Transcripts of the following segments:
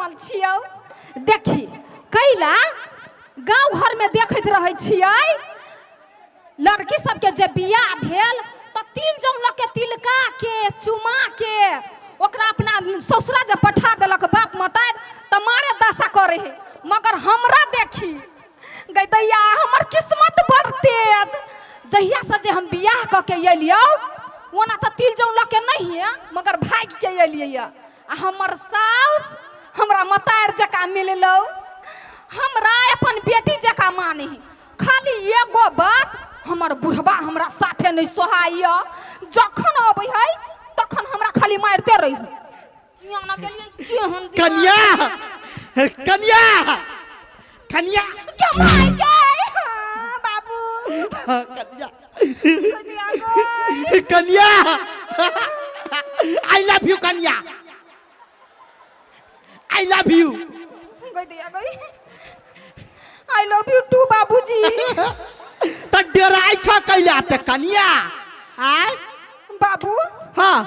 जनमल छियौ। देखी कैला गाँव घरमे देखैत रहै छियै, लड़की सबके जे बियाह भेल तऽ तिल जौं लऽ के तिलका के चुमा के ओकरा अपना ससुरा जे पठा देलक बाप मतारि तऽ मारे दशा करे है। मगर हमरा देखी गै दैया, हमर किस्मत बड़ तेज। जहिया से जे हम बियाह कऽ के एलियौ, ओना तऽ तिल जौं लऽ के नहीं है, मगर भागि के एलियै आ हमर साउस हमरा मतारि जकाँ मिललौ, हमरा अपन बेटी जकाँ माने। खाली एगो बात, हमर बुढ़बा हमरा साथे नहि सोहाइए। जखन अबै है तखन हमरा खाली मारिते रही। किया ना गेलियै केहन दिमाग। कन्या, कन्या, कन्या! के माय गे! हाँ, बाबू। हाँ, कन्या। गोदिया गो। कन्या, I love you. कन्या, I love you. गोदिया गई, I love you two बाबूजी। तऽ डराइ छ कैला ते कन्या आय? बाबू। हाँ।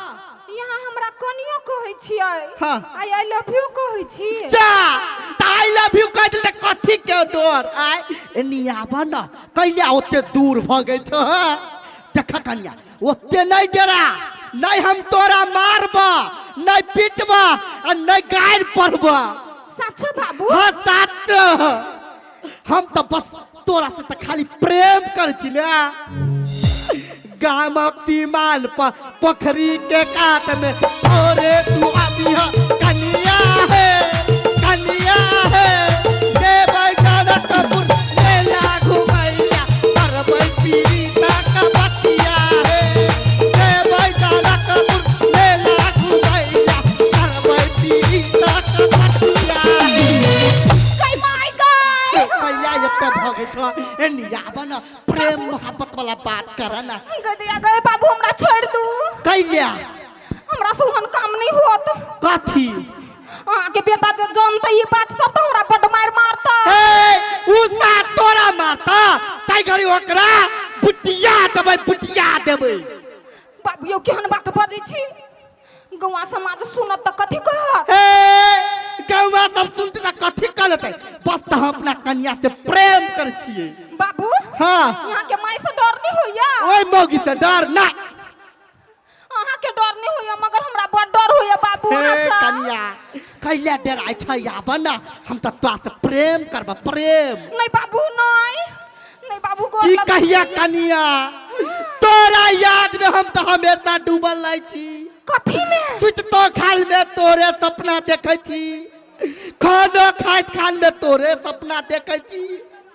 यहाँ हमरा कनियो कहै छियै? हाँ। I I love you कहै छी? जा, तऽ I love you कह देल तऽ कथी के डर? आय, एनी आब न। कैला ओते दूर भऽ गेल छ? देख कन्या, ओते नहीं डरा। नहीं हम तोरा मारब, नहीं पीटब आ नहीं गारि पढ़ब। साचो बाबू? हाँ, साच। हम तो बस तोरा से तो खाली प्रेम कर छी ने। गामक सीमान पर पोखरी के कात में तोरे तू आबिह कनिया है, कनिया है। देबै जनकपुर मेला घुमैया, करबै पीरीता का बतिया है। देबै जनकपुर मेला घुमैया, करबै पीरीता का बतिया है। गई माय गई! कैला एते भगै छ? एनी आब न, प्रेम मोहब्बत वाला बात कर ना। गदिया गए बाबू, हमरा छोड़ दू। कैला? हमरा से ओहन काम नहीं होत। कथी? अहाँके बेटा जे जानते ई बात सब तऽ हमरा बड्ड मारि मारता। हे, उषा तोरा मारता ताहि घड़ी ओकरा बुटिया देबै, बुटिया देबै। बाबू यौ, केहन बात बजै छी? गौआ समाज सुनत तऽ कथी कहत? हे, गौवा सब सुनते तऽ कथी कहलतै? बस तऽ हम अपना कन्या से प्रेम कर छियै। बाबू। हाँ। यहाँ के माय से डर नहीं होइया? ओहि मौगी से डर ना। अहाँ के डर नहीं होइया, मगर हमरा बड़ डर होइया बाबू अहाँ हे से। कन्या, कैला डराइ छै? आब न, हम तऽ तोरा से प्रेम करब, प्रेम। नहीं बाबू, नहीं, नहीं बाबू, गोर की लगै कहिया छी। कनिया, तोरा याद में हम तऽ हमेशा डूबल रहै छी। कथी में? सुततो खाल में तोरे सपना देखै छी, खानो खाइत खाल में तोरे सपना देखै छी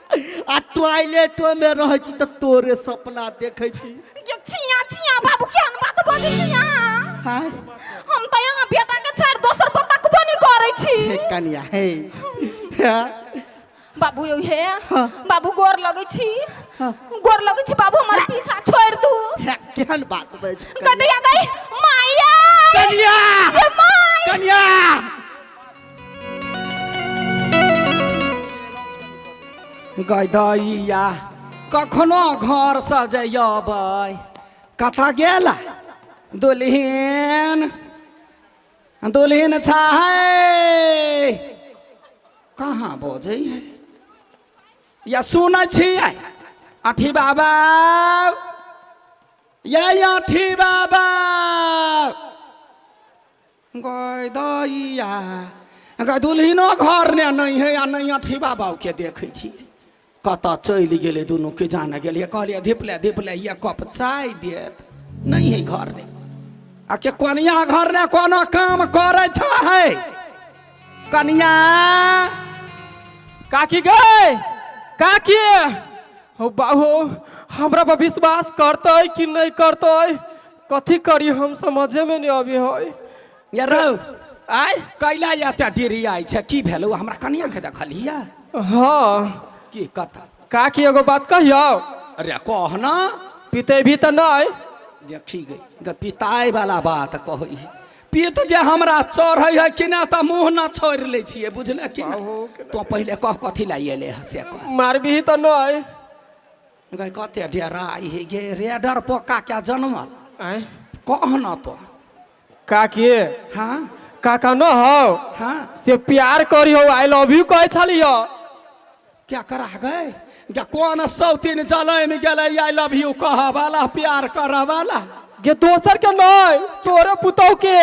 आ टॉयलेटो में रहै छी तऽ तोरे सपना देखै छी। ये छिया छिया बाबू, केहन बात बजै छी अहाँ? हाँ? हम तऽ यहाँ बेटा के छोड़ि दोसर पर तकबो नहि करै छी। हे कनिया, हे हाँ? बाबू यौ, हे। हाँ। बाबू, गोर लगै छी। हाँ। गोर लगै छी बाबू, हमर पीछा छोड़ि दू। हे, केहन बात बजै छी? गदैया गई माया! कनिया! हे my! कनिया! गदैया कखनो घर सजयबै, कतऽ गेल दुल्हिन? दुल्हिन छै कहाँ? बजै है या सुनै छियै? अठी बाबा, ये अठी बाबा! गै दैया गै, दुल्हिनो घर ने नहि है आ नहि अठी बाबाके देखै छी। कतऽ चलि गेलै दुनू के जाने गेलियै। कहलियै धिपले धिपले ये कप चाय देत, नहि है घर ने। आ के कनिया घर ने कोनो काम करै छै? कनिया! काकी गए, काकी हो, बाबू हमरा पर विश्वास करतै कि नहीं करतै? कथी करी हम, समझे में नहीं अभी है। या रौ। आय? कैला एते देरी आइ छै? की भेलौ? हमरा कनिया के देखलियै? हाँ। की कतऽ? काकी, एगो बात कहियौ? अरे कह न। पीते भी तऽ नहीं? देखी गई ग, पिताय वाला बात कहै है। पित जे हमरा चढ़ै है कि ना तऽ मुँह न छोड़ि लै छियै, बुझले कि ना? तो पहिले कह, कथी ला एले है से कह। मारबी तऽ नहीं? गई, कते डेराइ है गे, रे डर पोका क्या जनमल। आय? कह न तो। काकी। हाँ। काका न हो। हाँ। से प्यार करी हो, I love you कहै छलियो। क्या करा गए गे? कोन सौतीन जलै में गेलै I love you कह वाला, प्यार कर वाला? गे दोसर के नहीं, तोरे पुतौ के।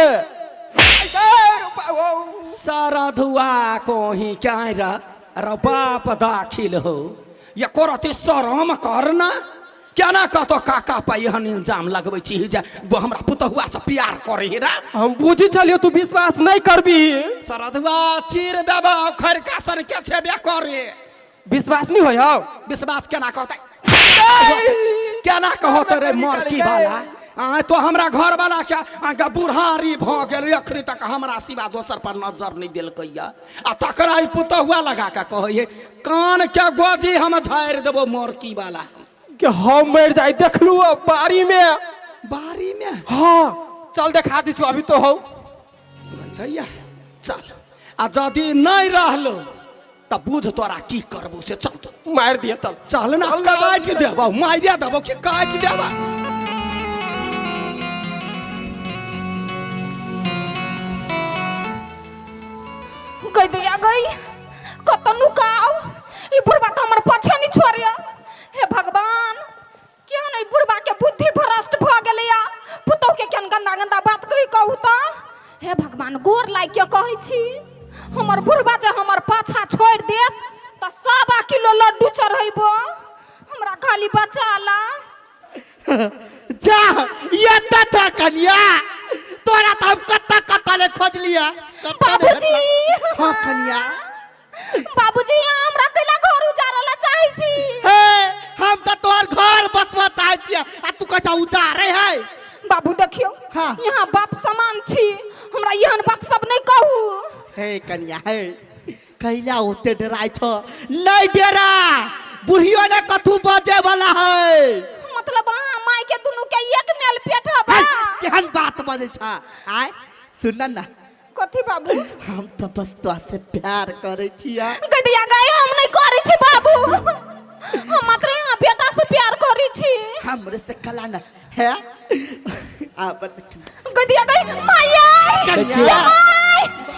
सारा धुआ कोही क्या रे बाप दाखिल हो ये करती, शरम करना क्या ना कहतो काका पर एहन इल्जाम लगबै छी जे हमरा पुतहुआ से प्यार करे रे। हम बुझी छलियो तू विश्वास नहीं करबी। सरधुआ चीर देबा खरका सन के छेबे करे। विश्वास नहीं होय हौ? विश्वास केना कहतै, केना कहतै रे मरकी वाला? आय तो हमरा घर वाला के आगा बुढ़ारी भ गेल, अखनी तक हमरा सिवा दोसर पर नजर नहीं देलकैया, आ तकरा ई पुतहुआ लगा के कहै कान के गोजी हम झाड़ि देबो मरकी वाला। कि हम मर जाए देखलू बारी में। बारी में? हाँ चल देखा दी अभी तो हो। भैया चल, आ यदि नहीं रहलो तब बुझ तोरा की करबो से। चल तो मार दिया, चल चल ना, काटि देबो, मारिया देबो कि काटि देबो। गई दैया गई कत नुकाओ, ई बुढ़बा तो हमर पाछे नहीं छोड़िया। हे भगवान, केहन ई बुढ़बा के बुद्धि भ्रष्ट भ गेलैया, पुतोह के केहन गंदा गंदा बात कही कहू त। हे भगवान, गोर लागि के कहै छी, हमर बुढ़बा जे हमर पाछा छोड़ि देत त 1.25 किलो लड्डू चढ़ैबो, हमरा खाली बचा ला। जा ये त कनिया, तोरा त हम कत्ता कत्ता ले खोज लिया। बाबूजी। हाँ कनिया। बाबूजी हमरा कैला घर उजारला चाहै छी? हे हम त तोहर घर बसवा चाहै छी आ तू कहै उजारे है। बाबू देखियो। हाँ। यहाँ बाप समान छी, हमरा एहन बात सब नहीं कहू। हे कनिया, हे कैला ओते डराइ छ? नहीं डरा, बुढ़ियो ने कथू बजे वाला है। मतलब अहाँ माय के दुनू के एक मेल पेट हबा? केहन बात बजै छ? आय सुन ना। कथी बाबू? हम तो बस तोरा से प्यार करै छिया। गदिया गाय हम नहीं करै छी बाबू, हम मात्र यहाँ बेटा से प्यार करै छी। हमरे से कला ना है। गदिया गई माया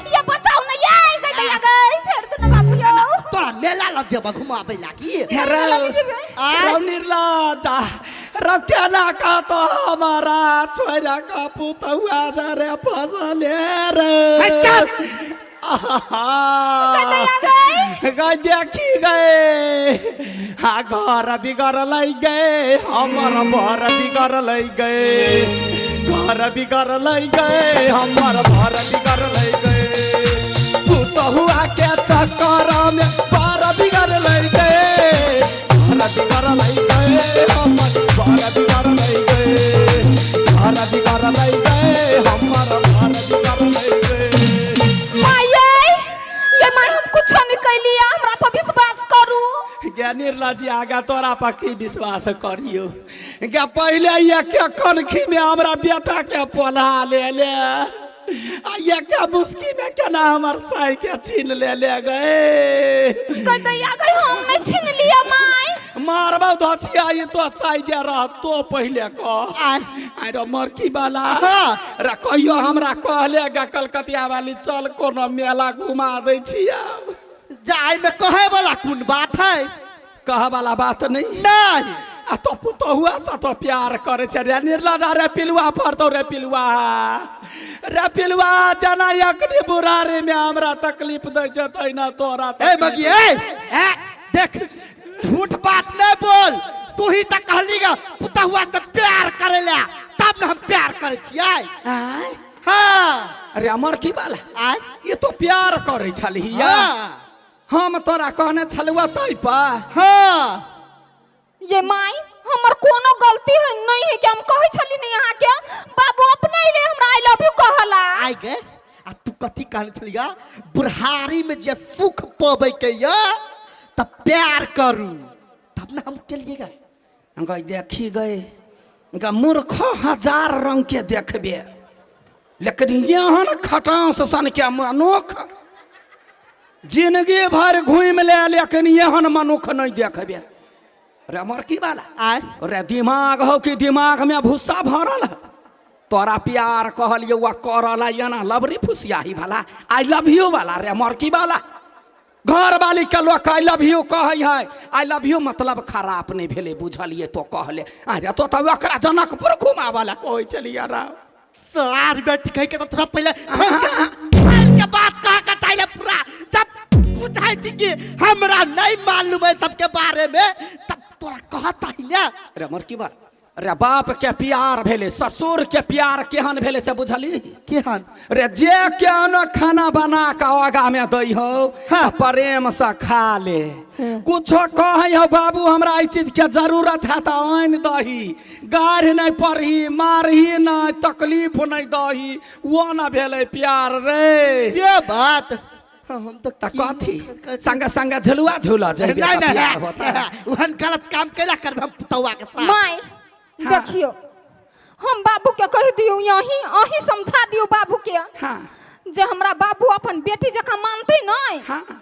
ये बचाओ ना, ये गदिया गई छोड़ दे ना बाबू। यो तोरा मेला लग जेबा घुमाबै लागी। रौ निर्लज्जा रौ केना कहतो हमारा छोरा का पुतहुआ जा रे फसले रे। गई देखी गए, हाँ घर बिगड़ल गए, हमर भर बिगड़ल गए, घर बिगड़ल गए, हमर भर बिगड़ल गए, पुतहुआ के चक्कर में पर बिगड़ल गए, घर बिगड़ल गए, हमर भर बिगड़ल गए, घर बिगड़ल गए, हमर भर बिगड़ल गए। ये माय हम कुछ नहीं कैलिया, हमरा पर विश्वास करू। गे निर्लज्जी आगा तोरा पर की विश्वास करियो? गे पहले एक कनखी में हमरा बेटा के पोला ले ले, आ एक मुस्की में केना हमर साई के छीन ले ले गए। गदैया गई हम नहीं छीन लिया माय। मारबो धचिया ये तो साई के रह तो पहले कह। आइ रो मरकी वाला रे कहियो हमरा कहले गा कलकतिया वाली चल कोनो मेला घुमा दै छिया। जाय में कहे वाला कोन बात है? कहे वाला बात नहीं। नहीं आ तो पुतहुआ से तो प्यार करे छे रे निर्लज्जा रे पिलुआ फरतो रे पिलुआ रे पिलुआ, जना अखनी बुढ़ारी में हमरा तकलीफ दै छै तहिना तोरा। ए मगी ए देख झूठ बात नहीं बोल, तू ही त कहली गा पुतहुआ से प्यार करेला तब न हम प्यार करे छियै। हाँ अरे अमर की वाला आय ये तो प्यार करे छलही, हम तोरा कहने छलुआ तै पर। हाँ ये माई हमर कोनो गलती है नहीं है कि हम कहै छली नहीं अहाँ के बाबू अपने ले हमरा I love you कहला। आइ गे आ तू कथी कहने छलिया? बुढ़ारी में जे सुख पबै के या तब प्यार करू तब ना हम के लिए गए। गई देखी गए गा मूर्ख हजार रंग के देखबे, लेकिन एहन खटांस सन के मनुख जिंदगी भर घूमि ले, लेकिन एहन मनुख नहीं देखबे। रे मरकी वाला आय रे दिमाग हो कि दिमाग में भूसा भरल है? तोरा प्यार कहलियौ आ करऽ ला एना लबरी फुसियाही वाला, I love you वाला रे मरकी वाला। घर वाली के लोक I love you कहै है, I love you मतलब खराब नहीं भेलै, बुझलिए तो कहले। अरे तो तऽ ओकरा जनकपुर घुमाबऽ ला कहै छलियै रा। सार बेटी कह के तो थोड़ा पहले खोल के बात कह के चाहिए पूरा। जब बुझाई छी कि हमरा नहीं मालूम है सबके बारे में तब तोरा कह चाहिए। अरे मरकी बा, अरे बाप के प्यार भेलै, ससुर के प्यार केहन भेलै से बुझली? केहन? रे जे केहनो खाना बना के आगा में दै हो, हाँ। प्रेम से खा ले। कुछो कहै हो बाबू हमरा ई चीज के जरूरत है तऽ आनि दही, गाढ़ नहीं पड़ही, मारही नहीं, तकलीफ नहीं दही, वो ना भेलै प्यार रे। ये बात हम तो तऽ कथी संगे संगे झुलुआ झूला जेबे नहीं तऽ नहीं प्यार होता। वहन गलत काम कैला करब हम पुतौआ के साथ? माय देखियो, हम बाबू के कह दियो, यही अहीं समझा दियो बाबू के हाँ जे हमरा बाबू अपन बेटी जकाँ मानते नहीं। हाँ।